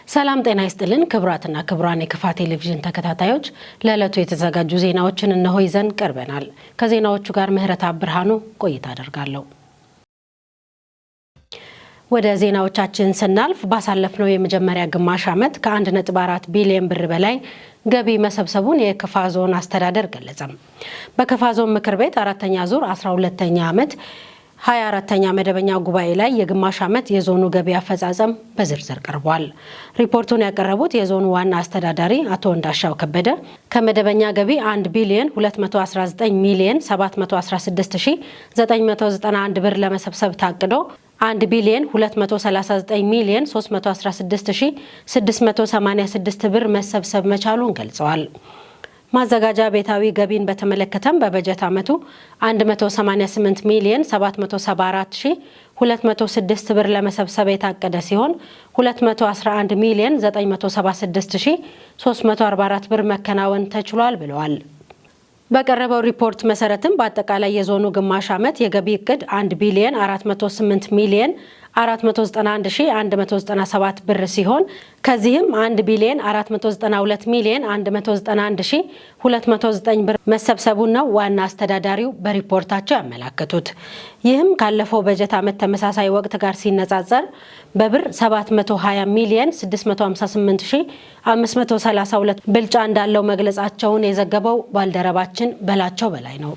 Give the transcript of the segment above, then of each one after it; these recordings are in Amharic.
ሰላም ጤና ይስጥልን ክቡራትና ክቡራን የክፋ ቴሌቪዥን ተከታታዮች፣ ለዕለቱ የተዘጋጁ ዜናዎችን እነሆ ይዘን ቀርበናል። ከዜናዎቹ ጋር ምህረት ብርሃኑ ቆይታ አደርጋለሁ። ወደ ዜናዎቻችን ስናልፍ፣ ባሳለፍነው የመጀመሪያ ግማሽ ዓመት ከ1.4 ቢሊዮን ብር በላይ ገቢ መሰብሰቡን የክፋ ዞን አስተዳደር ገለጸም። በክፋ ዞን ምክር ቤት አራተኛ ዙር 12ኛ ዓመት 24ተኛ መደበኛ ጉባኤ ላይ የግማሽ ዓመት የዞኑ ገቢ አፈጻጸም በዝርዝር ቀርቧል። ሪፖርቱን ያቀረቡት የዞኑ ዋና አስተዳዳሪ አቶ እንዳሻው ከበደ ከመደበኛ ገቢ 1 ቢሊዮን 219 ሚሊዮን 716,991 ብር ለመሰብሰብ ታቅዶ 1 ቢሊዮን 239 ሚሊዮን 316686 ብር መሰብሰብ መቻሉን ገልጸዋል። ማዘጋጃ ቤታዊ ገቢን በተመለከተም በበጀት ዓመቱ 188 ሚሊዮን 774,206 ብር ለመሰብሰብ የታቀደ ሲሆን 211 ሚሊዮን 976,344 ብር መከናወን ተችሏል ብለዋል። በቀረበው ሪፖርት መሰረትም በአጠቃላይ የዞኑ ግማሽ ዓመት የገቢ እቅድ 1 ቢሊዮን 408 ሚሊዮን 491,197 ብር ሲሆን ከዚህም 1 ቢሊዮን 492 ሚሊዮን 191,209 ብር መሰብሰቡን ነው ዋና አስተዳዳሪው በሪፖርታቸው ያመላከቱት። ይህም ካለፈው በጀት ዓመት ተመሳሳይ ወቅት ጋር ሲነጻጸር በብር 720 ሚሊዮን 658,532 ብልጫ እንዳለው መግለጻቸውን የዘገበው ባልደረባችን በላቸው በላይ ነው።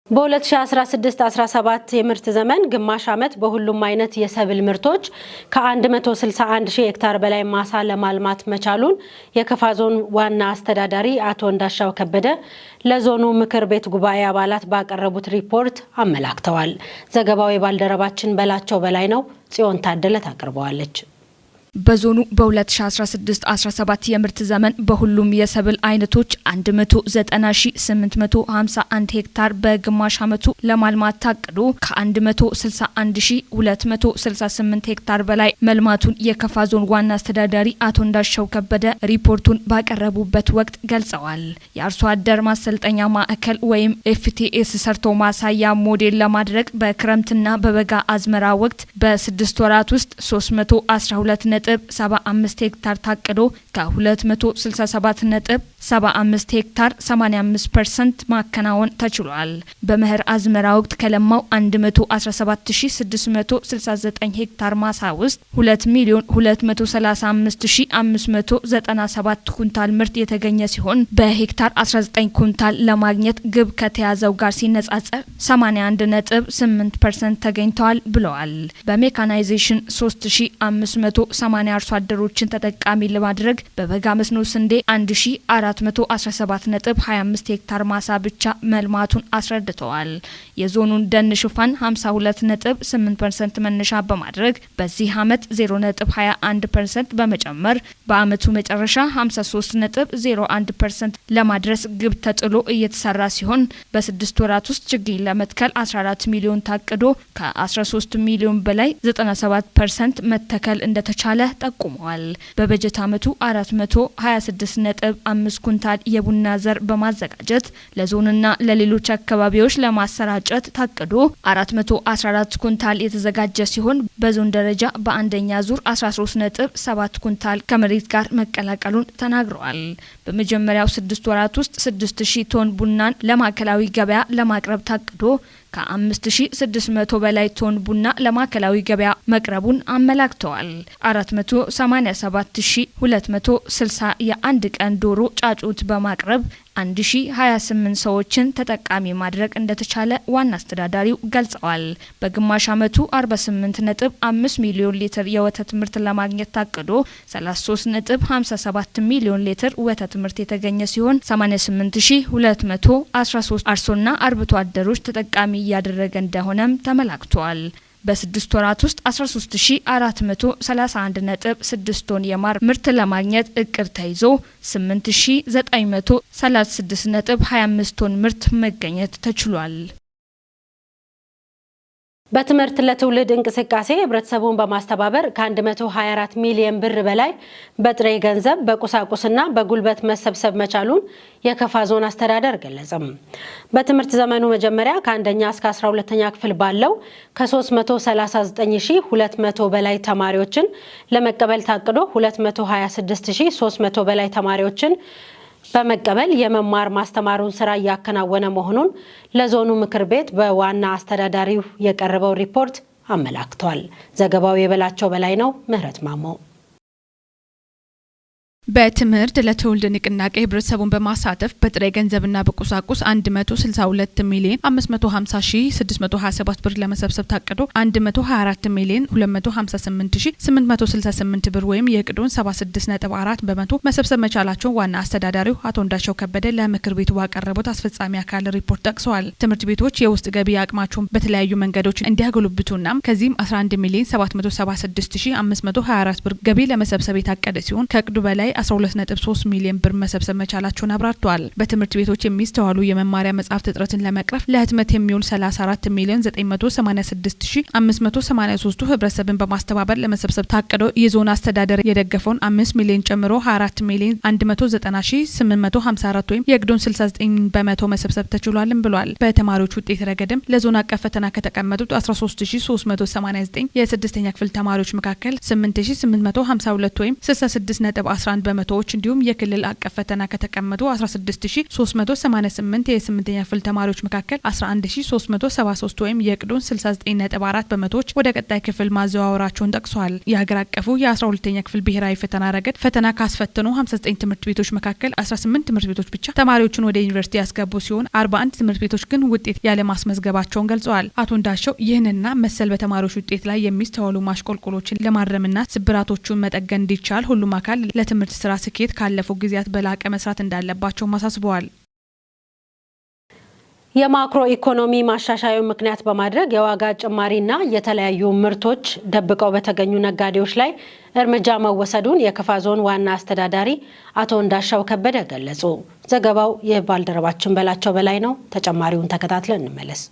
በ2016-17 የምርት ዘመን ግማሽ ዓመት በሁሉም አይነት የሰብል ምርቶች ከ161 ሺህ ሄክታር በላይ ማሳ ለማልማት መቻሉን የከፋ ዞን ዋና አስተዳዳሪ አቶ እንዳሻው ከበደ ለዞኑ ምክር ቤት ጉባኤ አባላት ባቀረቡት ሪፖርት አመላክተዋል። ዘገባው የባልደረባችን በላቸው በላይ ነው። ጽዮን ታደለ ታቀርበዋለች። በዞኑ በ2016-17 የምርት ዘመን በሁሉም የሰብል አይነቶች 190,851 ሄክታር በግማሽ ዓመቱ ለማልማት ታቅዶ ከ161,268 ሄክታር በላይ መልማቱን የከፋ ዞን ዋና አስተዳዳሪ አቶ እንዳሻው ከበደ ሪፖርቱን ባቀረቡበት ወቅት ገልጸዋል። የአርሶ አደር ማሰልጠኛ ማዕከል ወይም FTS ሰርቶ ማሳያ ሞዴል ለማድረግ በክረምትና በበጋ አዝመራ ወቅት በ6 ወራት ውስጥ 312.75 ሄክታር ታቅዶ ከ267.75 ሄክታር 85% ማከናወን ተችሏል። በመኸር አዝመራ ወቅት ከለማው 117669 ሄክታር ማሳ ውስጥ 2 ሚሊዮን 235597 ኩንታል ምርት የተገኘ ሲሆን በሄክታር 19 ኩንታል ለማግኘት ግብ ከተያዘው ጋር ሲነጻጸር 81.8% ተገኝተዋል ብለዋል። በሜካናይዜሽን 3580 አርሶ አደሮችን ተጠቃሚ ለማድረግ በበጋ መስኖ ስንዴ 1417.25 ሄክታር ማሳ ብቻ መልማቱን አስረድተዋል። የዞኑን ደን ሽፋን 52.8% መነሻ በማድረግ በዚህ ዓመት 0.21% በመጨመር በዓመቱ መጨረሻ 53.01% ለማድረስ ግብ ተጥሎ እየተሰራ ሲሆን በ6 ወራት ውስጥ ችግኝ ለመትከል 14 ሚሊዮን ታቅዶ ከ13 ሚሊዮን በላይ 97% መተከል እንደተቻለ ጠቁመዋል። በበጀት ዓመቱ 426.5 ኩንታል የቡና ዘር በማዘጋጀት ለዞንና ለሌሎች አካባቢዎች ለማሰራጨት ታቅዶ 414 ኩንታል የተዘጋጀ ሲሆን በዞን ደረጃ በአንደኛ ዙር 13.7 ኩንታል ከመሬት ጋር መቀላቀሉን ተናግረዋል። በመጀመሪያው 6 ወራት ውስጥ 6000 ቶን ቡናን ለማዕከላዊ ገበያ ለማቅረብ ታቅዶ ከ5600 በላይ ቶን ቡና ለማዕከላዊ ገበያ መቅረቡን አመላክተዋል። 487,260 የአንድ ቀን ዶሮ ጫጩት በማቅረብ 1028 ሰዎችን ተጠቃሚ ማድረግ እንደተቻለ ዋና አስተዳዳሪው ገልጸዋል። በግማሽ ዓመቱ 48.5 ሚሊዮን ሊትር የወተት ምርት ለማግኘት ታቅዶ 33.57 ሚሊዮን ሊትር ወተት ምርት የተገኘ ሲሆን 88213 አርሶና አርብቶ አደሮች ተጠቃሚ እያደረገ እንደሆነም ተመላክቷል። በ6 ወራት ውስጥ 13431.6 ቶን የማር ምርት ለማግኘት እቅድ ተይዞ 8936.25 ቶን ምርት መገኘት ተችሏል። በትምህርት ለትውልድ እንቅስቃሴ ህብረተሰቡን በማስተባበር ከ124 ሚሊዮን ብር በላይ በጥሬ ገንዘብ፣ በቁሳቁስና በጉልበት መሰብሰብ መቻሉን የከፋ ዞን አስተዳደር ገለጸም። በትምህርት ዘመኑ መጀመሪያ ከአንደኛ እስከ 12ኛ ክፍል ባለው ከ339,200 በላይ ተማሪዎችን ለመቀበል ታቅዶ 226,300 በላይ ተማሪዎችን በመቀበል የመማር ማስተማሩን ስራ እያከናወነ መሆኑን ለዞኑ ምክር ቤት በዋና አስተዳዳሪው የቀረበው ሪፖርት አመላክቷል። ዘገባው የበላቸው በላይ ነው። ምህረት ማሞ። በትምህርት ለትውልድ ንቅናቄ ህብረተሰቡን በማሳተፍ በጥሬ ገንዘብና በቁሳቁስ 162 ሚሊዮን 550 ሺ 627 ብር ለመሰብሰብ ታቅዶ 124 ሚሊዮን 258 ሺ 868 ብር ወይም የእቅዱን 76.4% መሰብሰብ መቻላቸውን ዋና አስተዳዳሪው አቶ እንዳሻው ከበደ ለምክር ቤቱ ባቀረቡት አስፈጻሚ አካል ሪፖርት ጠቅሰዋል። ትምህርት ቤቶች የውስጥ ገቢ አቅማቸውን በተለያዩ መንገዶች እንዲያጎለብቱና ከዚህም 11 ሚሊዮን 776 ሺ 524 ብር ገቢ ለመሰብሰብ የታቀደ ሲሆን ከእቅዱ በላይ 12.3 ሚሊዮን ብር መሰብሰብ መቻላቸውን አብራርተዋል። በትምህርት ቤቶች የሚስተዋሉ የመማሪያ መጽሐፍት እጥረትን ለመቅረፍ ለህትመት የሚውል 34 ሚሊዮን 986583ቱ ህብረተሰብን በማስተባበር ለመሰብሰብ ታቅዶ የዞን አስተዳደር የደገፈውን 5 ሚሊዮን ጨምሮ 24 ሚሊዮን 190854 ወይም የእቅዱን 69% መሰብሰብ ተችሏልም ብሏል። በተማሪዎች ውጤት ረገድም ለዞን አቀፍ ፈተና ከተቀመጡት 13389 የስድስተኛ ክፍል ተማሪዎች መካከል 8852 ወይም 66.11% እንዲሁም የክልል አቀፍ ፈተና ከተቀመጡ 16388 የስምንተኛ ክፍል ተማሪዎች መካከል 11373 ወይም የእቅዱን 69.4% ወደ ቀጣይ ክፍል ማዘዋወራቸውን ጠቅሰዋል። የሀገር አቀፉ የ12ኛ ክፍል ብሔራዊ ፈተና ረገድ ፈተና ካስፈተኑ 59 ትምህርት ቤቶች መካከል 18 ትምህርት ቤቶች ብቻ ተማሪዎችን ወደ ዩኒቨርሲቲ ያስገቡ ሲሆን 41 ትምህርት ቤቶች ግን ውጤት ያለማስመዝገባቸውን ገልጸዋል። አቶ እንዳሻው ይህንና መሰል በተማሪዎች ውጤት ላይ የሚስተዋሉ ማሽቆልቆሎችን ለማረምና ስብራቶቹን መጠገን እንዲቻል ሁሉም አካል ለትምህርት ስራ ስኬት ካለፈው ጊዜያት በላቀ መስራት እንዳለባቸው አሳስበዋል። የማክሮ ኢኮኖሚ ማሻሻያውን ምክንያት በማድረግ የዋጋ ጭማሪና የተለያዩ ምርቶች ደብቀው በተገኙ ነጋዴዎች ላይ እርምጃ መወሰዱን የከፋ ዞን ዋና አስተዳዳሪ አቶ እንዳሻው ከበደ ገለጹ። ዘገባው የባልደረባችን በላቸው በላይ ነው። ተጨማሪውን ተከታትለን እንመለስ።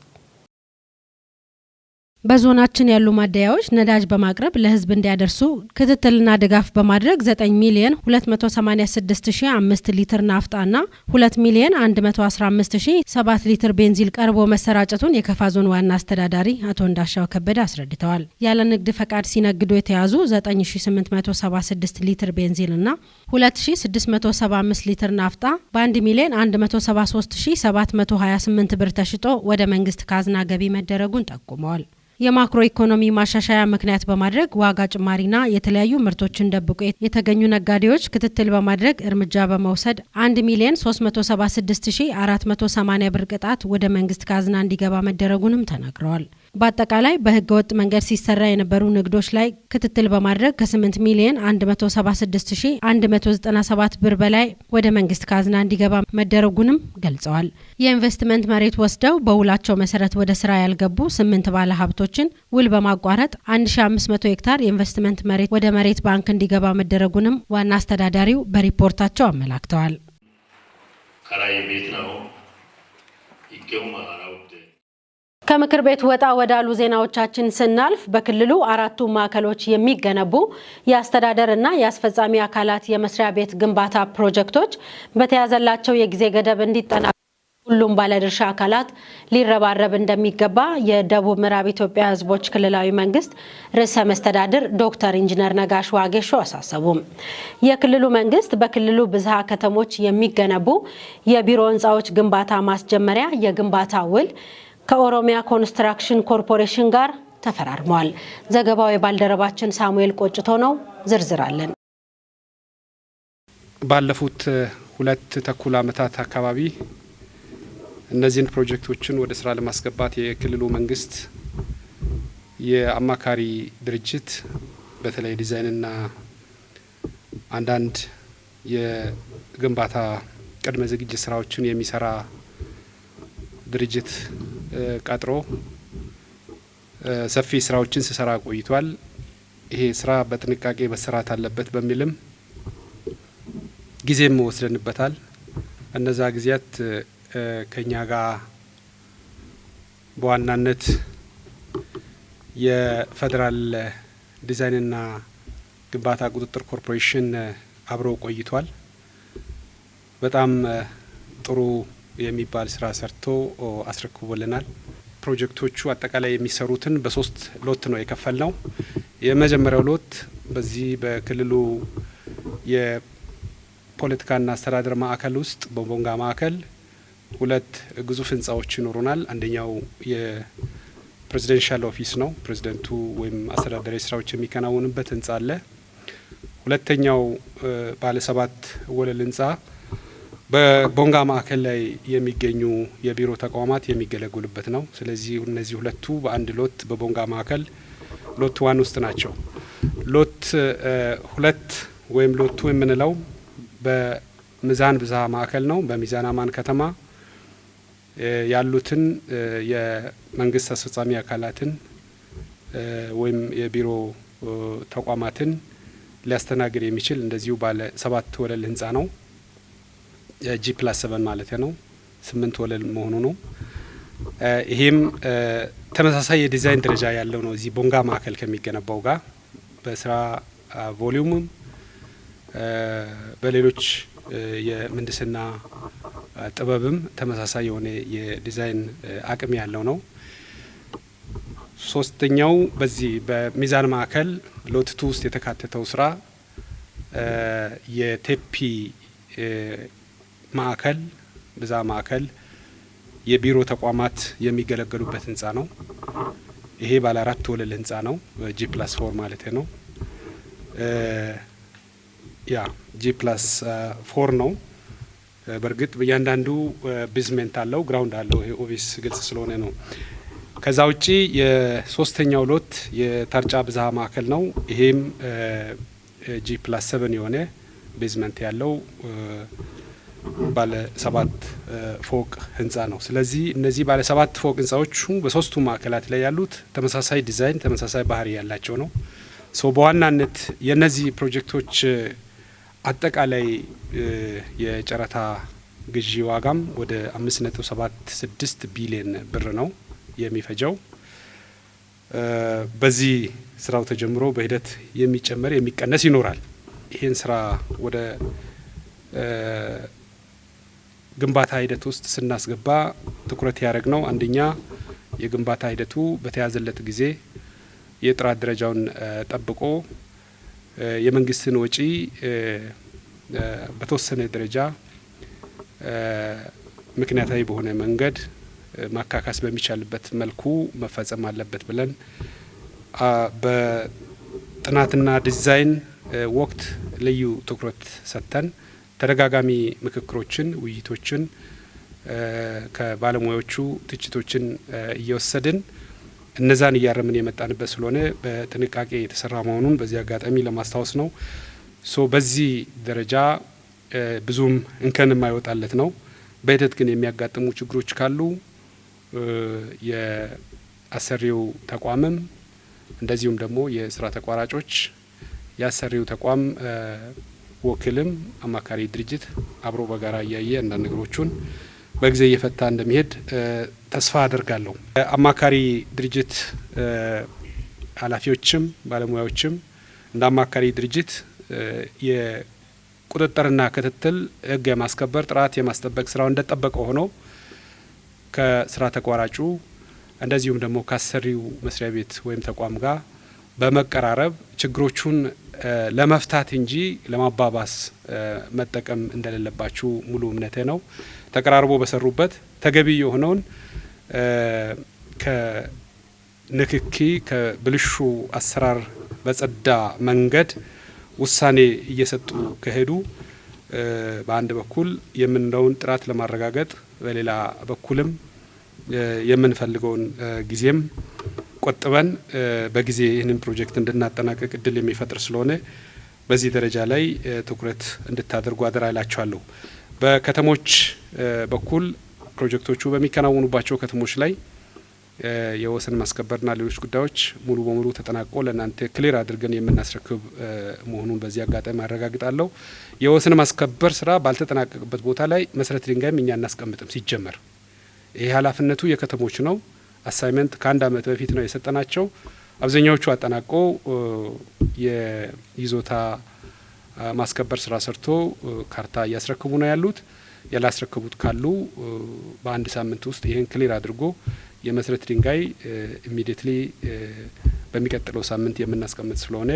በዞናችን ያሉ ማደያዎች ነዳጅ በማቅረብ ለሕዝብ እንዲያደርሱ ክትትልና ድጋፍ በማድረግ 9 ሚሊዮን 286,005 ሊትር ናፍጣና 2 ሚሊዮን 115,007 ሊትር ቤንዚን ቀርቦ መሰራጨቱን የከፋ ዞን ዋና አስተዳዳሪ አቶ እንዳሻው ከበደ አስረድተዋል። ያለ ንግድ ፈቃድ ሲነግዱ የተያዙ 9876 ሊትር ቤንዚን እና 2675 ሊትር ናፍጣ በ1 ሚሊዮን 173728 ብር ተሽጦ ወደ መንግስት ካዝና ገቢ መደረጉን ጠቁመዋል። የማክሮ ኢኮኖሚ ማሻሻያ ምክንያት በማድረግ ዋጋ ጭማሪና የተለያዩ ምርቶችን ደብቆ የተገኙ ነጋዴዎች ክትትል በማድረግ እርምጃ በመውሰድ 1 ሚሊዮን 376480 ብር ቅጣት ወደ መንግስት ካዝና እንዲገባ መደረጉንም ተናግረዋል። በአጠቃላይ በህገ ወጥ መንገድ ሲሰራ የነበሩ ንግዶች ላይ ክትትል በማድረግ ከ8 ሚሊዮን 176197 ብር በላይ ወደ መንግስት ካዝና እንዲገባ መደረጉንም ገልጸዋል። የኢንቨስትመንት መሬት ወስደው በውላቸው መሰረት ወደ ስራ ያልገቡ 8 ባለ ሀብቶችን ውል በማቋረጥ 1500 ሄክታር የኢንቨስትመንት መሬት ወደ መሬት ባንክ እንዲገባ መደረጉንም ዋና አስተዳዳሪው በሪፖርታቸው አመላክተዋል። ከምክር ቤት ወጣ ወዳሉ ዜናዎቻችን ስናልፍ በክልሉ አራቱ ማዕከሎች የሚገነቡ የአስተዳደርና የአስፈጻሚ አካላት የመስሪያ ቤት ግንባታ ፕሮጀክቶች በተያዘላቸው የጊዜ ገደብ እንዲጠናቀቁ ሁሉም ባለድርሻ አካላት ሊረባረብ እንደሚገባ የደቡብ ምዕራብ ኢትዮጵያ ሕዝቦች ክልላዊ መንግስት ርዕሰ መስተዳድር ዶክተር ኢንጂነር ነጋሽ ዋጌሾ አሳሰቡ። የክልሉ መንግስት በክልሉ ብዝሃ ከተሞች የሚገነቡ የቢሮ ህንፃዎች ግንባታ ማስጀመሪያ የግንባታ ውል ከኦሮሚያ ኮንስትራክሽን ኮርፖሬሽን ጋር ተፈራርሟል። ዘገባው የባልደረባችን ሳሙኤል ቆጭቶ ነው። ዝርዝር አለን። ባለፉት 2.5 ዓመታት አካባቢ እነዚህን ፕሮጀክቶችን ወደ ስራ ለማስገባት የክልሉ መንግስት የአማካሪ ድርጅት በተለይ ዲዛይንና አንዳንድ የግንባታ ቅድመ ዝግጅት ስራዎችን የሚሰራ ድርጅት ቀጥሮ ሰፊ ስራዎችን ሲሰራ ቆይቷል። ይሄ ስራ በጥንቃቄ መሰራት አለበት በሚልም ጊዜም ወስደንበታል። እነዛ ጊዜያት ከኛ ጋር በዋናነት የፌዴራል ዲዛይንና ግንባታ ቁጥጥር ኮርፖሬሽን አብሮ ቆይቷል። በጣም ጥሩ የሚባል ስራ ሰርቶ አስረክቦልናል። ፕሮጀክቶቹ አጠቃላይ የሚሰሩትን በሶስት lot ነው የከፈልነው። የመጀመሪያው lot በዚህ በክልሉ የፖለቲካና አስተዳደር ማዕከል ውስጥ በቦንጋ ማዕከል ሁለት ግዙፍ ህንጻዎች ይኖሩናል። አንደኛው የ presidential office ነው። ፕሬዚደንቱ ወይም አስተዳደራዊ ስራዎች የሚከናወንበት ህንጻ አለ። ሁለተኛው ባለ 7 ወለል ህንጻ በቦንጋ ማዕከል ላይ የሚገኙ የቢሮ ተቋማት የሚገለገሉበት ነው። ስለዚህ እነዚህ ሁለቱ በአንድ lot በቦንጋ ማዕከል lot 1 ውስጥ ናቸው። lot 2 ወይም lot 2 የምንለው በሚዛን ብዝሃ ማዕከል ነው። በሚዛን አማን ከተማ ያሉትን የመንግስት አስፈጻሚ አካላትን ወይም የቢሮ ተቋማትን ሊያስተናግድ የሚችል እንደዚሁ ባለ 7 ወለል ህንጻ ነው። G+7 ማለት ነው። 8 ወለል መሆኑ ነው። ይሄም ተመሳሳይ የዲዛይን ደረጃ ያለው ነው። እዚህ ቦንጋ ማዕከል ከሚገነባው ጋር በስራ volume ም በሌሎች የምህንድስና ጥበብም ተመሳሳይ የሆነ የዲዛይን አቅም ያለው ነው። ሶስተኛው በዚህ በሚዛን ማዕከል lot 2 ውስጥ የተካተተው ስራ የቴፒ ማዕከል ብዝሃ ማዕከል የቢሮ ተቋማት የሚገለገሉበት ህንጻ ነው። ይሄ ባለ 4 ወለል ህንጻ ነው። G+4 ማለት ነው። ያ G+4 ነው። በእርግጥ በእያንዳንዱ basement አለው፣ ground አለው። ይሄ obvious ግልጽ ስለሆነ ነው። ከዛ ውጪ የሶስተኛው lot የታርጫ ብዝሃ ማዕከል ነው። ይሄም G+7 የሆነ basement ያለው ባለ 7 ፎቅ ህንጻ ነው። ስለዚህ እነዚህ ባለ 7 ፎቅ ህንጻዎቹ በሶስቱ ማዕከላት ላይ ያሉት ተመሳሳይ ዲዛይን፣ ተመሳሳይ ባህሪ ያላቸው ነው። so በዋናነት የነዚህ ፕሮጀክቶች አጠቃላይ የጨረታ ግዢ ዋጋም ወደ 5.76 ቢሊዮን ብር ነው የሚፈጀው። በዚህ ስራው ተጀምሮ በሂደት የሚጨመር የሚቀነስ ይኖራል። ይሄን ስራ ወደ ግንባታ ሂደት ውስጥ ስናስገባ ትኩረት ያደረግነው አንደኛ የግንባታ ሂደቱ በተያዘለት ጊዜ የጥራት ደረጃውን ጠብቆ የመንግስትን ወጪ በተወሰነ ደረጃ ምክንያታዊ በሆነ መንገድ ማካካስ በሚቻልበት መልኩ መፈጸም አለበት ብለን በጥናትና ዲዛይን ወቅት ልዩ ትኩረት ሰጥተን ተደጋጋሚ ምክክሮችን፣ ውይይቶችን ከባለሙያዎቹ ትችቶችን እየወሰድን እነዛን እያረምን የመጣንበት ስለሆነ በጥንቃቄ የተሰራ መሆኑን በዚህ አጋጣሚ ለማስታወስ ነው። so በዚህ ደረጃ ብዙም እንከን የማይወጣለት ነው። በሂደት ግን የሚያጋጥሙ ችግሮች ካሉ የአሰሪው ተቋምም እንደዚሁም ደግሞ የስራ ተቋራጮች የአሰሪው ተቋም ወኪልም አማካሪ ድርጅት አብሮ በጋራ እያየ አንዳንድ ነገሮቹን በጊዜ እየፈታ እንደሚሄድ ተስፋ አደርጋለሁ። አማካሪ ድርጅት ኃላፊዎችም ባለሙያዎችም እንደ አማካሪ ድርጅት የቁጥጥርና ክትትል፣ ሕግ የማስከበር፣ ጥራት የማስጠበቅ ስራው እንደጠበቀ ሆኖ ከስራ ተቋራጩ እንደዚሁም ደግሞ ካሰሪው መስሪያ ቤት ወይም ተቋም ጋር በመቀራረብ ችግሮቹን ለመፍታት እንጂ ለማባባስ መጠቀም እንደሌለባችሁ ሙሉ እምነቴ ነው። ተቀራርቦ በሰሩበት ተገቢ የሆነውን ከንክኪ ከብልሹ አሰራር በጸዳ መንገድ ውሳኔ እየሰጡ ከሄዱ በአንድ በኩል የምንለውን ጥራት ለማረጋገጥ በሌላ በኩልም የምንፈልገውን ጊዜም ቆጥበን በጊዜ ይህንን ፕሮጀክት እንድናጠናቀቅ እድል የሚፈጥር ስለሆነ በዚህ ደረጃ ላይ ትኩረት እንድታደርጉ አደራ እላችኋለሁ። በከተሞች በኩል ፕሮጀክቶቹ በሚከናወኑባቸው ከተሞች ላይ የወሰን ማስከበርና ሌሎች ጉዳዮች ሙሉ በሙሉ ተጠናቆ ለእናንተ clear አድርገን የምናስረክብ መሆኑን በዚህ አጋጣሚ አረጋግጣለሁ። የወሰን ማስከበር ስራ ባልተጠናቀቀበት ቦታ ላይ መሰረት ድንጋይም እኛ እናስቀምጥም። ሲጀመር ይሄ ኃላፊነቱ የከተሞች ነው። assignment ከአንድ አመት በፊት ነው የሰጠናቸው። አብዛኛዎቹ አጠናቆ የይዞታ ማስከበር ስራ ሰርቶ ካርታ እያስረክቡ ነው ያሉት። ያላስረከቡት ካሉ በአንድ ሳምንት ውስጥ ይህን clear አድርጎ የመሰረት ድንጋይ immediately በሚቀጥለው ሳምንት የምናስቀምጥ ስለሆነ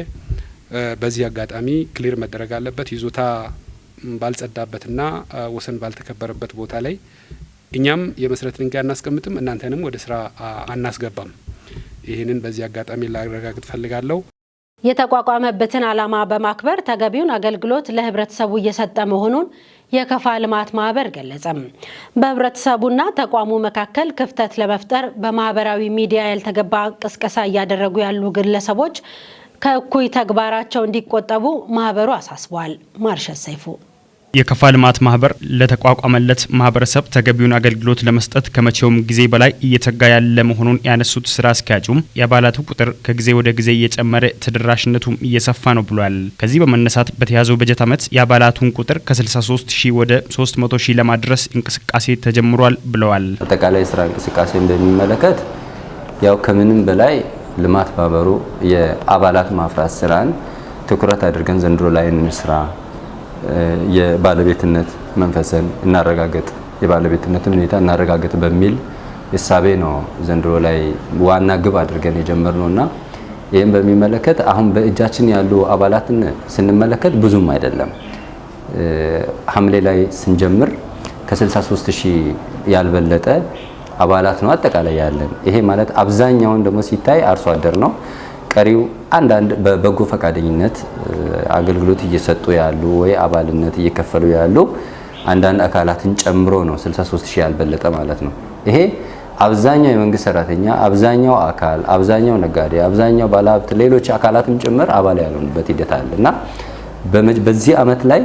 በዚህ አጋጣሚ clear መደረግ አለበት። ይዞታ ባልጸዳበትና ወሰን ባልተከበረበት ቦታ ላይ እኛም የመሰረት ድንጋይ አናስቀምጥም፣ እናንተንም ወደ ስራ አናስገባም። ይህንን በዚህ አጋጣሚ ላረጋግጥ ፈልጋለሁ። የተቋቋመበትን ዓላማ በማክበር ተገቢውን አገልግሎት ለህብረተሰቡ እየሰጠ መሆኑን የከፋ ልማት ማህበር ገለጸም። በህብረተሰቡና ተቋሙ መካከል ክፍተት ለመፍጠር በማህበራዊ ሚዲያ ያልተገባ ቅስቀሳ እያደረጉ ያሉ ግለሰቦች ከእኩይ ተግባራቸው እንዲቆጠቡ ማህበሩ አሳስቧል። ማርሸት ሰይፉ። የከፋ ልማት ማህበር ለተቋቋመለት ማህበረሰብ ተገቢውን አገልግሎት ለመስጠት ከመቼውም ጊዜ በላይ እየተጋ ያለ መሆኑን ያነሱት ስራ አስኪያጁም የአባላቱ ቁጥር ከጊዜ ወደ ጊዜ እየጨመረ ተደራሽነቱም እየሰፋ ነው ብሏል። ከዚህ በመነሳት በተያዘው በጀት ዓመት የአባላቱን ቁጥር ከ63 ሺህ ወደ 300 ሺህ ለማድረስ እንቅስቃሴ ተጀምሯል ብለዋል። አጠቃላይ የስራ እንቅስቃሴን በሚመለከት ያው ከምንም በላይ ልማት ማህበሩ የአባላት ማፍራት ስራን ትኩረት አድርገን ዘንድሮ ላይ እንስራ፣ የባለቤትነት መንፈስን እናረጋግጥ፣ የባለቤትነትን ሁኔታ እናረጋግጥ በሚል እሳቤ ነው ዘንድሮ ላይ ዋና ግብ አድርገን የጀመርነውና ይህም በሚመለከት አሁን በእጃችን ያሉ አባላትን ስንመለከት ብዙም አይደለም። ሐምሌ ላይ ስንጀምር ከ63 ሺህ ያልበለጠ አባላት ነው አጠቃላይ ያለን። ይሄ ማለት አብዛኛውን ደግሞ ሲታይ አርሶ አደር ነው። ቀሪው አንዳንድ በበጎ ፈቃደኝነት አገልግሎት እየሰጡ ያሉ ወይ አባልነት እየከፈሉ ያሉ አንዳንድ አካላትን ጨምሮ ነው 63 ሺህ ያልበለጠ ማለት ነው። ይሄ አብዛኛው የመንግስት ሰራተኛ፣ አብዛኛው አካል፣ አብዛኛው ነጋዴ፣ አብዛኛው ባለሀብት፣ ሌሎች አካላትም ጭምር አባል ያልሆኑበት ሂደት አለ እና በዚህ አመት ላይ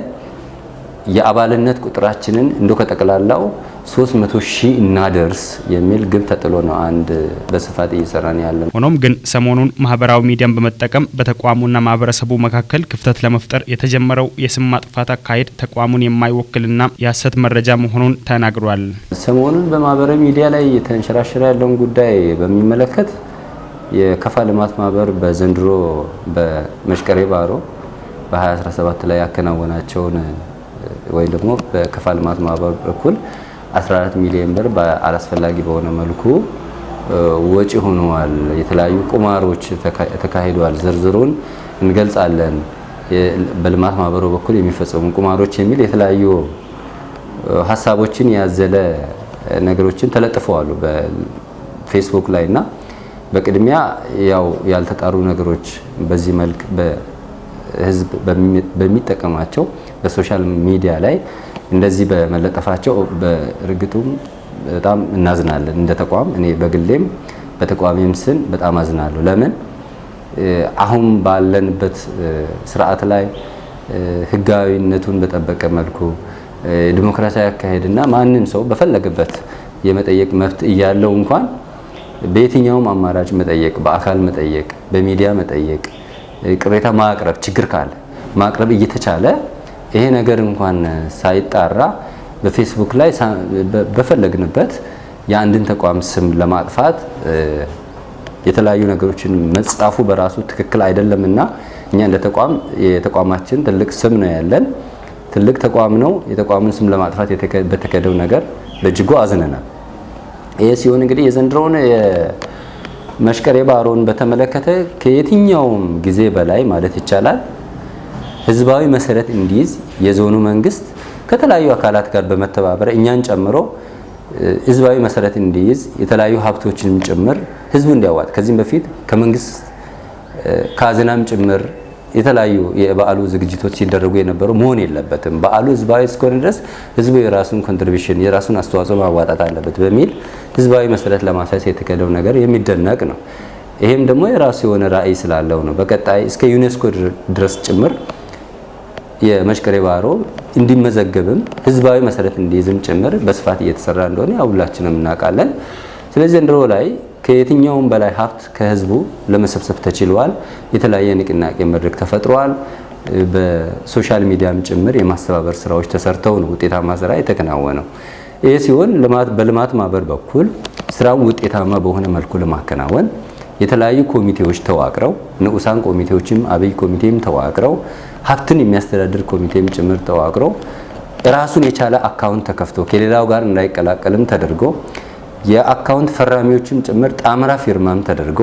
የአባልነት ቁጥራችንን እንደው ከጠቅላላው 300 ሺህ እናደርስ የሚል ግብ ተጥሎ ነው አንድ በስፋት እየሰራን ያለ። ሆኖም ግን ሰሞኑን ማህበራዊ ሚዲያን በመጠቀም በተቋሙና ማህበረሰቡ መካከል ክፍተት ለመፍጠር የተጀመረው የስም ማጥፋት አካሄድ ተቋሙን የማይወክልና የሐሰት መረጃ መሆኑን ተናግሯል። ሰሞኑን በማህበራዊ ሚዲያ ላይ የተንሸራሸረ ያለውን ጉዳይ በሚመለከት የከፋ ልማት ማህበር በዘንድሮ በመሽቀሬ ባሮ በ2017 ላይ ያከናወናቸውን ወይም ደግሞ በከፋ ልማት ማህበር በኩል 14 ሚሊዮን ብር አላስፈላጊ በሆነ መልኩ ወጪ ሆነዋል። የተለያዩ ቁማሮች ተካሂደዋል። ዝርዝሩን እንገልጻለን። በልማት ማህበሩ በኩል የሚፈጸሙ ቁማሮች የሚል የተለያዩ ሀሳቦችን ያዘለ ነገሮችን ተለጥፈዋል በፌስቡክ ላይና በቅድሚያ ያው ያልተጣሩ ነገሮች በዚህ መልክ በህዝብ በሚጠቀማቸው በ social media ላይ እንደዚህ በመለጠፋቸው በእርግጡም በጣም እናዝናለን። እንደ ተቋም እኔ በግሌም በተቋሚም ስም በጣም አዝናለሁ። ለምን አሁን ባለንበት ስርዓት ላይ ህጋዊነቱን በጠበቀ መልኩ ዲሞክራሲያዊ አካሄድና ማንም ሰው በፈለገበት የመጠየቅ መብት እያለው እንኳን በየትኛውም አማራጭ መጠየቅ፣ በአካል መጠየቅ፣ በሚዲያ መጠየቅ፣ ቅሬታ ማቅረብ፣ ችግር ካለ ማቅረብ እየተቻለ ይሄ ነገር እንኳን ሳይጣራ በፌስቡክ ላይ በፈለግንበት የአንድን ተቋም ስም ለማጥፋት የተለያዩ ነገሮችን መጻፉ በራሱ ትክክል አይደለምና እኛ እንደ ተቋም የተቋማችን ትልቅ ስም ነው ያለን፣ ትልቅ ተቋም ነው። የተቋሙን ስም ለማጥፋት በተከደው ነገር በእጅጉ አዝነናል። ይሄ ሲሆን እንግዲህ የዘንድሮውን የመሽቀሬ ባሮን በተመለከተ ከየትኛውም ጊዜ በላይ ማለት ይቻላል ህዝባዊ መሰረት እንዲይዝ የዞኑ መንግስት ከተለያዩ አካላት ጋር በመተባበር እኛን ጨምሮ ህዝባዊ መሰረት እንዲይዝ የተለያዩ ሀብቶችንም ጭምር ህዝቡ እንዲያዋጥ ከዚህም በፊት ከመንግስት ካዝናም ጭምር የተለያዩ የበዓሉ ዝግጅቶች ሲደረጉ የነበረው መሆን የለበትም። በዓሉ ህዝባዊ እስከሆነ ድረስ ህዝቡ የራሱን contribution የራሱን አስተዋጽኦ ማዋጣት አለበት በሚል ህዝባዊ መሰረት ለማስያዝ የተካሄደው ነገር የሚደነቅ ነው። ይሄም ደግሞ የራሱ የሆነ ራዕይ ስላለው ነው። በቀጣይ እስከ ዩኔስኮ ድረስ ጭምር የመሽቀሬ ባሮ እንዲመዘገብም ህዝባዊ መሰረት እንዲይዝም ጭምር በስፋት እየተሰራ እንደሆነ ያው ሁላችንም እናውቃለን። ስለዚህ ዘንድሮ ላይ ከየትኛውም በላይ ሀብት ከህዝቡ ለመሰብሰብ ተችሏል። የተለያየ ንቅናቄ መድረክ ተፈጥሯል። በ social media ም ጭምር የማስተባበር ስራዎች ተሰርተው ነው ውጤታማ ስራ የተከናወነው። ይህ ሲሆን በልማት ማህበር በኩል ስራውን ውጤታማ በሆነ መልኩ ለማከናወን የተለያዩ ኮሚቴዎች ተዋቅረው፣ ንዑሳን ኮሚቴዎችም አብይ ኮሚቴም ተዋቅረው፣ ሀብትን የሚያስተዳድር ኮሚቴም ጭምር ተዋቅረው፣ ራሱን የቻለ አካውንት ተከፍቶ ከሌላው ጋር እንዳይቀላቀልም ተደርጎ፣ የአካውንት ፈራሚዎችም ጭምር ጣምራ ፊርማም ተደርጎ፣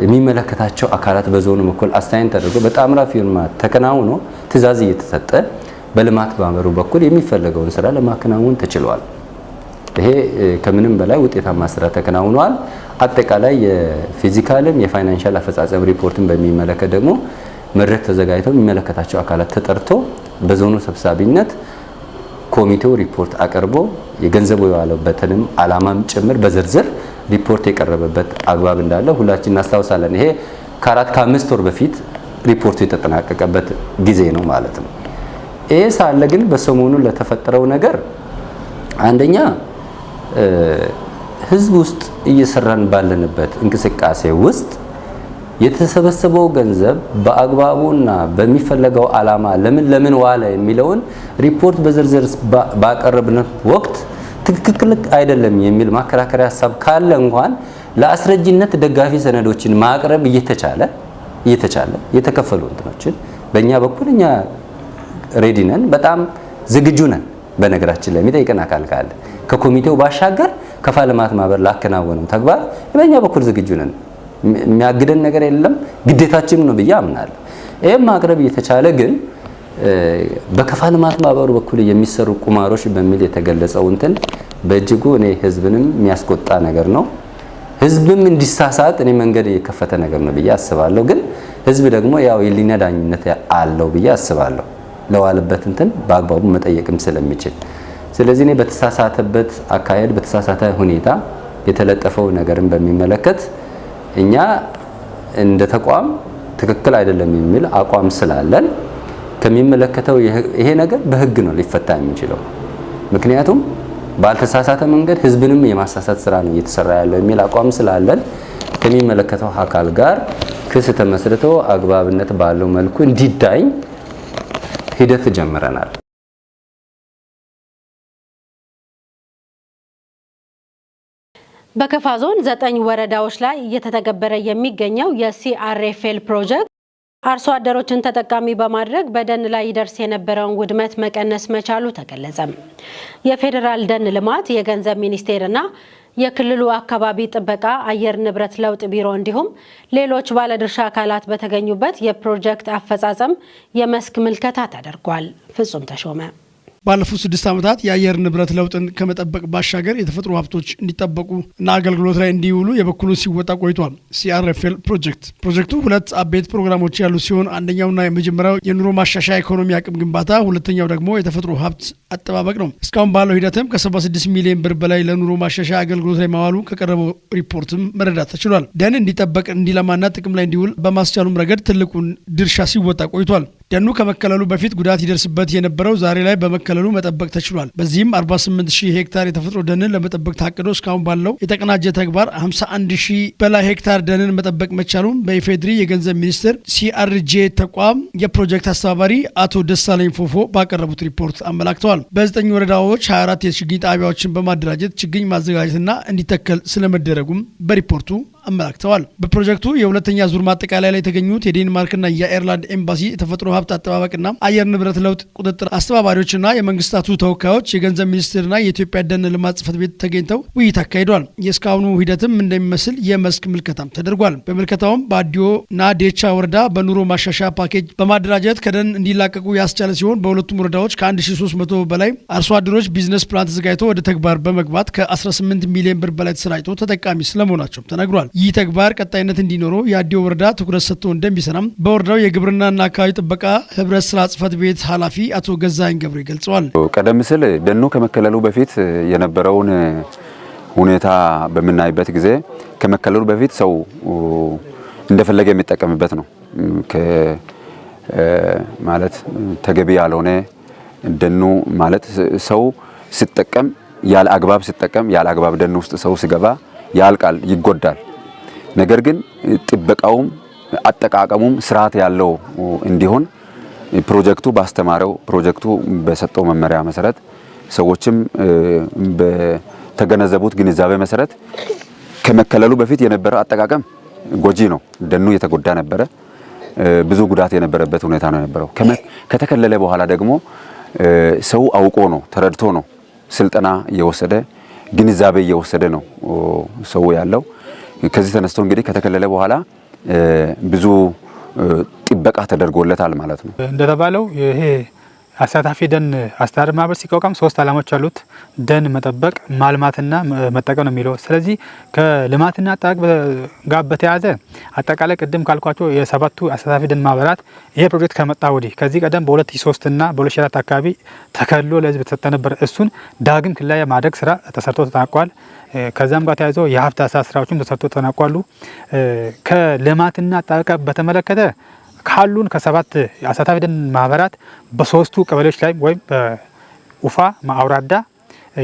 የሚመለከታቸው አካላት በዞኑ በኩል assign ተደርጎ በጣምራ ፊርማ ተከናውኖ ትዕዛዝ እየተሰጠ በልማት ማህበሩ በኩል የሚፈለገውን ስራ ለማከናወን ተችሏል። ይሄ ከምንም በላይ ውጤታማ ስራ ተከናውኗል። አጠቃላይ የ physical ም የ financial አፈጻጸም ሪፖርትን በሚመለከት ደግሞ መድረክ ተዘጋጅቶ የሚመለከታቸው አካላት ተጠርቶ በዞኑ ሰብሳቢነት ኮሚቴው ሪፖርት አቅርቦ የገንዘቡ የዋለበትንም አላማም ጭምር በዝርዝር ሪፖርት የቀረበበት አግባብ እንዳለ ሁላችን እናስታውሳለን። ይሄ ከ4 ከ5 ወር በፊት ሪፖርቱ የተጠናቀቀበት ጊዜ ነው ማለት ነው። ይሄ ሳለ ግን በሰሞኑ ለተፈጠረው ነገር አንደኛ ህዝብ ውስጥ እየሰራን ባለንበት እንቅስቃሴ ውስጥ የተሰበሰበው ገንዘብ በአግባቡና በሚፈለገው ዓላማ ለምን ለምን ዋለ የሚለውን ሪፖርት በዝርዝር ባቀረብንበት ወቅት ትክክል አይደለም የሚል ማከራከሪያ ሀሳብ ካለ እንኳን ለአስረጂነት ደጋፊ ሰነዶችን ማቅረብ እየተቻለ የተከፈሉ እንትኖችን በእኛ በኩል እኛ ready ነን፣ በጣም ዝግጁ ነን። በነገራችን ላይ የሚጠይቀን አካል ካለ ከኮሚቴው ባሻገር ከፋ ልማት ማህበር ላከናወነው ተግባር በእኛ በኩል ዝግጁ ነን። የሚያግደን ነገር የለም፣ ግዴታችንም ነው ብዬ አምናለሁ። ይህም ማቅረብ እየተቻለ ግን በከፋ ልማት ማህበሩ በኩል የሚሰሩ ቁማሮች በሚል የተገለጸው እንትን በእጅጉ እኔ ህዝብንም የሚያስቆጣ ነገር ነው። ህዝብም እንዲሳሳት እኔ መንገድ የከፈተ ነገር ነው ብዬ አስባለሁ። ግን ህዝብ ደግሞ ያው የህሊና ዳኝነት አለው ብዬ አስባለሁ። ለዋለበት እንትን በአግባቡ መጠየቅም ስለሚችል፣ ስለዚህ እኔ በተሳሳተበት አካሄድ በተሳሳተ ሁኔታ የተለጠፈው ነገርን በሚመለከት እኛ እንደ ተቋም ትክክል አይደለም የሚል አቋም ስላለን ከሚመለከተው ይሄ ነገር በህግ ነው ሊፈታ የሚችለው። ምክንያቱም ባልተሳሳተ መንገድ ህዝብንም የማሳሳት ስራ ነው እየተሰራ ያለው የሚል አቋም ስላለን ከሚመለከተው አካል ጋር ክስ ተመስርቶ አግባብነት ባለው መልኩ እንዲዳኝ ሂደት ጀምረናል። በከፋ ዞን 9 ወረዳዎች ላይ እየተተገበረ የሚገኘው የ CRFL ፕሮጀክት አርሶ አደሮችን ተጠቃሚ በማድረግ በደን ላይ ይደርስ የነበረውን ውድመት መቀነስ መቻሉ ተገለጸ። የፌዴራል ደን ልማት፣ የገንዘብ ሚኒስቴርና የክልሉ አካባቢ ጥበቃ አየር ንብረት ለውጥ ቢሮ እንዲሁም ሌሎች ባለድርሻ አካላት በተገኙበት የፕሮጀክት አፈጻጸም የመስክ ምልከታ ተደርጓል። ፍጹም ተሾመ። ባለፉት 6 ዓመታት የአየር ንብረት ለውጥን ከመጠበቅ ባሻገር የተፈጥሮ ሀብቶች እንዲጠበቁ እና አገልግሎት ላይ እንዲውሉ የበኩሉን ሲወጣ ቆይቷል። CRFL ፕሮጀክት። ፕሮጀክቱ ሁለት አበይት ፕሮግራሞች ያሉት ሲሆን አንደኛውና የመጀመሪያው የኑሮ ማሻሻያ ኢኮኖሚ አቅም ግንባታ፣ ሁለተኛው ደግሞ የተፈጥሮ ሀብት አጠባበቅ ነው። እስካሁን ባለው ሂደትም ከ76 ሚሊዮን ብር በላይ ለኑሮ ማሻሻያ አገልግሎት ላይ ማዋሉ ከቀረበው ሪፖርትም መረዳት ተችሏል። ደን እንዲጠበቅ፣ እንዲለማና ጥቅም ላይ እንዲውል በማስቻሉም ረገድ ትልቁን ድርሻ ሲወጣ ቆይቷል። ደኑ ከመከለሉ በፊት ጉዳት ይደርስበት የነበረው ዛሬ ላይ በመከለሉ መጠበቅ ተችሏል። በዚህም 48 ሺህ ሄክታር የተፈጥሮ ደንን ለመጠበቅ ታቅዶ እስካሁን ባለው የተቀናጀ ተግባር 51 ሺህ በላይ ሄክታር ደንን መጠበቅ መቻሉን በኢፌድሪ የገንዘብ ሚኒስቴር CRJ ተቋም የፕሮጀክት አስተባባሪ አቶ ደሳለኝ ፎፎ ባቀረቡት ሪፖርት አመላክተዋል። በዘጠኝ ወረዳዎች 24 የችግኝ ጣቢያዎችን በማደራጀት ችግኝ ማዘጋጀትና እንዲተከል ስለመደረጉም በሪፖርቱ አመላክተዋል። በፕሮጀክቱ የሁለተኛ ዙር ማጠቃለያ ላይ የተገኙት የዴንማርክና የአየርላንድ ኤምባሲ የተፈጥሮ ሀብት አጠባበቅና አየር ንብረት ለውጥ ቁጥጥር አስተባባሪዎችና የመንግስታቱ ተወካዮች፣ የገንዘብ ሚኒስቴርና የኢትዮጵያ ደን ልማት ጽሕፈት ቤት ተገኝተው ውይይት አካሂደዋል። የእስካሁኑ ሂደትም እንደሚመስል የመስክ ምልከታም ተደርጓል። በምልከታውም በአዲዮና ዴቻ ወረዳ በኑሮ ማሻሻያ ፓኬጅ በማደራጀት ከደን እንዲላቀቁ ያስቻለ ሲሆን በሁለቱም ወረዳዎች ከ1300 በላይ አርሶ አደሮች business plan ተዘጋጅቶ ወደ ተግባር በመግባት ከ18 ሚሊዮን ብር በላይ ተሰራጭቶ ተጠቃሚ ስለመሆናቸውም ተነግሯል። ይህ ተግባር ቀጣይነት እንዲኖረው የአዲዮ ወረዳ ትኩረት ሰጥቶ እንደሚሰራም በወረዳው የግብርናና አካባቢ ጥበቃ ህብረት ስራ ጽሕፈት ቤት ኃላፊ አቶ ገዛኸኝ ገብሬ ገልጸዋል። ቀደም ሲል ደኑ ከመከለሉ በፊት የነበረውን ሁኔታ በምናይበት ጊዜ ከመከለሉ በፊት ሰው እንደፈለገ የሚጠቀምበት ነው። ማለት ተገቢ ያልሆነ ደኑ ማለት ሰው ሲጠቀም ያለ አግባብ ሲጠቀም ያለ አግባብ ደን ውስጥ ሰው ሲገባ ያልቃል፣ ይጎዳል። ነገር ግን ጥበቃውም አጠቃቀሙም ስርዓት ያለው እንዲሆን ፕሮጀክቱ ባስተማረው፣ ፕሮጀክቱ በሰጠው መመሪያ መሰረት ሰዎችም በተገነዘቡት ግንዛቤ መሰረት ከመከለሉ በፊት የነበረው አጠቃቀም ጎጂ ነው። ደኑ የተጎዳ ነበረ። ብዙ ጉዳት የነበረበት ሁኔታ ነው የነበረው። ከተከለለ በኋላ ደግሞ ሰው አውቆ ነው፣ ተረድቶ ነው፣ ስልጠና እየወሰደ፣ ግንዛቤ እየወሰደ ነው ሰው ያለው። ከዚህ ተነስቶ እንግዲህ ከተከለለ በኋላ ብዙ ጥበቃ ተደርጎለታል ማለት ነው። እንደተባለው ይሄ አሳታፊ ደን አስተዳደር ማህበር ሲቋቋም ሶስት ዓላማዎች አሉት። ደን መጠበቅ፣ ማልማትና መጠቀም ነው የሚለው። ስለዚህ ከልማትና አጠቃቀም ጋር በተያያዘ አጠቃላይ ቅድም ካልኳቸው የሰባቱ አሳታፊ ደን ማህበራት ይሄ ፕሮጀክት ከመጣ ወዲህ ከዚህ ቀደም በ2003 እና በ2004 አካባቢ ተከልሎ ለህዝብ የተሰጠ ነበር። እሱን ዳግም ክልላ የማድረግ ስራ ተሰርቶ ተጠናቋል። ከዛም ጋር ተያይዞ የሀብት አሳስ ስራዎችም ተሰርቶ ተጠናቋሉ። ከልማትና አጠቃቀም በተመለከተ ካሉን ከሰባት አሳታፊ ደን ማህበራት በሶስቱ ቀበሌዎች ላይ ወይም በኡፋ አውራዳ፣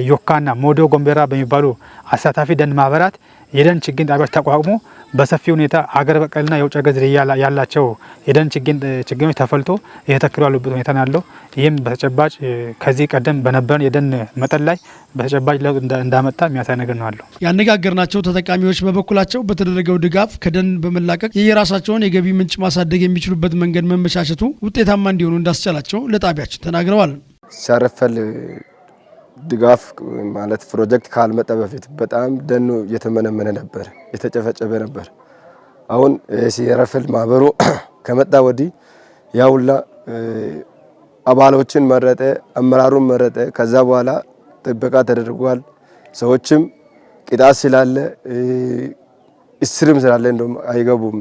ዮካና ሞዶ ጎንቤራ በሚባሉ አሳታፊ ደን ማህበራት የደን ችግኝ ጣቢያዎች ተቋቁሞ በሰፊ ሁኔታ አገር በቀልና የውጭ ሀገር ዝርያ ያላቸው የደን ችግኞች ተፈልቶ እየተተከሉ ያሉበት ሁኔታ ነው ያለው። ይህም በተጨባጭ ከዚህ ቀደም በነበረን የደን መጠን ላይ በተጨባጭ ለውጥ እንዳመጣ የሚያሳይ ነገር ነው ያለው። ያነጋገርናቸው ተጠቃሚዎች በበኩላቸው በተደረገው ድጋፍ ከደን በመላቀቅ የየራሳቸውን የገቢ ምንጭ ማሳደግ የሚችሉበት መንገድ መመቻቸቱ ውጤታማ እንዲሆኑ እንዳስቻላቸው ለጣቢያችን ተናግረዋል። ሲያረፈል ድጋፍ ማለት ፕሮጀክት ካልመጣ በፊት በጣም ደኑ እየተመነመነ ነበር፣ የተጨፈጨበ ነበር። አሁን ሲረፍል ማህበሩ ከመጣ ወዲህ ያውላ አባሎችን መረጠ፣ አመራሩን መረጠ። ከዛ በኋላ ጥበቃ ተደርጓል። ሰዎችም ቅጣት ስላለ እስርም ስላለ እንደውም አይገቡም።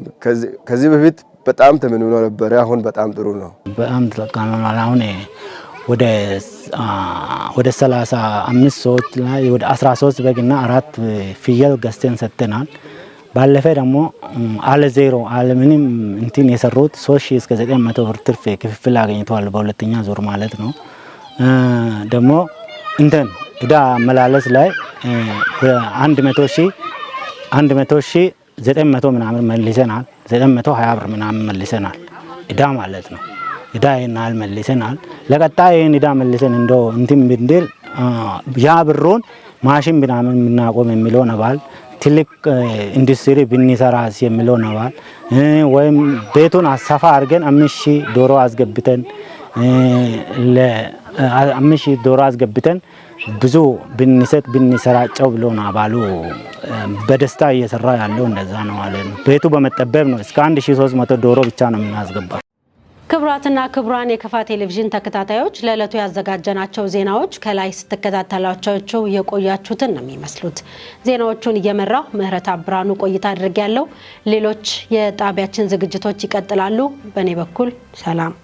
ከዚህ በፊት በጣም ተመንምኖ ነበረ። አሁን በጣም ጥሩ ነው። በጣም ተጠቃሚ ሆኗል። አሁን ወደ 35 ሰዎች ላይ ወደ 13 በግና 4 ፍየል ገዝተን ሰጥተናል። ባለፈ ደግሞ አለ ዜሮ አለ ምንም እንትን የሰሩት 3 ሺህ እስከ 900 ብር ትርፍ ክፍፍል አገኝተዋል። በሁለተኛ ዙር ማለት ነው። ደግሞ እንትን እዳ አመላለስ ላይ 100 ሺህ 100,900 ምናምን መልሰናል። 920 ብር ምናምን መልሰናል። እዳ ማለት ነው። እዳ ይህን ያህል መልሰናል። ለቀጣይ ይህን እዳ መልሰን እንደው እንትን ብንድል ያ ብሩን ማሽን ምናምን የምናቆም የሚለውን አባል፣ ትልቅ ኢንዱስትሪ ብንሰራስ የሚለውን አባል፣ ወይም ቤቱን ሰፋ አድርገን 5,000 ዶሮ አስገብተን 5,000 ዶሮ አስገብተን ብዙ ብንሰጥ ብንሰራጨው ብሎ ነው አባሉ በደስታ እየሰራ ያለው፣ እንደዛ ነው ማለት ነው። ቤቱ በመጠበብ ነው፣ እስከ 1300 ዶሮ ብቻ ነው የምናስገባው። ክቡራትና ክቡራን የከፋ ቴሌቪዥን ተከታታዮች፣ ለዕለቱ ያዘጋጀናቸው ዜናዎች ከላይ ስትከታተሏቸው የቆያችሁትን ነው የሚመስሉት። ዜናዎቹን እየመራሁ ምህረት አብራኑ ቆይታ አድርጌያለሁ። ሌሎች የጣቢያችን ዝግጅቶች ይቀጥላሉ። በእኔ በኩል ሰላም።